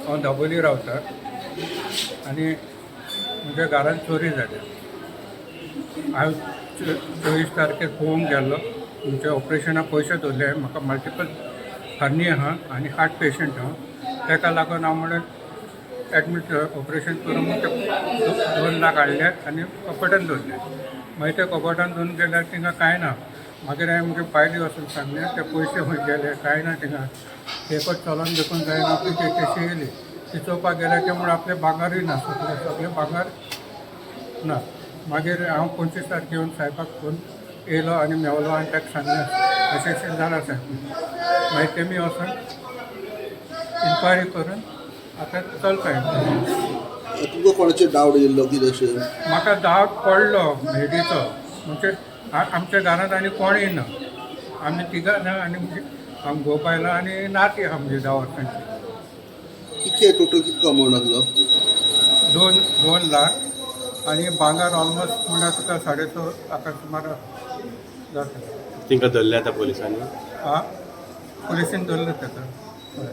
हांव दाबोली रावता आनी म्हज्या घरांत चोरी जाल्या. हांव 24 तारखेर पळोवंक गेल्लो. तुमच्या ऑपरेशनाक पयशे दवरले. म्हाका मल्टिपल हर्नी आहा आनी हार्ट पेशंट आहा. ताका लागून हांव म्हणून एडमीट ऑपरेशन करून ते 2 लाख हाडले आनी कपटान दवरले. मागीर ते कपटान दवरून गेल्यार थिंगा कांय ना. मागीर हांवें म्हगे बायले वचून सांगलें, ते पयशे खंय गेले? कांय ना थिंगा. एकच चलोन देखून जायना. ती तशी येयली. ती चोवपाक गेल्यार ते म्हण आपलें भांगारूय ना, सगळें सगळें भांगार ना. मागीर हांव 25 तारखे येवन सायबाक फोन येयलो आनी मेवलो आनी ताका सांगलें, अशें अशें जालां सायब. मागीर तेमी वचून इन्क्वायरी करून आतां चलता. तुमकां कोणाचेर डावट येयल्लो कितें अशें? म्हाका दावट पडलो म्हेडीचो. म्हणजे आमच्या घरांत आनी कोणूय ना. आमी तिगां ना आनी आम घोव बायलां आनी नाती आहा म्हणजे 10 वर्सांची. कितके टोटल कितको अमावंट आसलो? 2 2 लाख आनी भांगर ऑलमोस्ट म्हणल्यार तुका 6.5 लाखां सुमार जाता. तांकां धरले आतां पोलिसांनी? आं, पुलिसीन धरलो ताका, हय.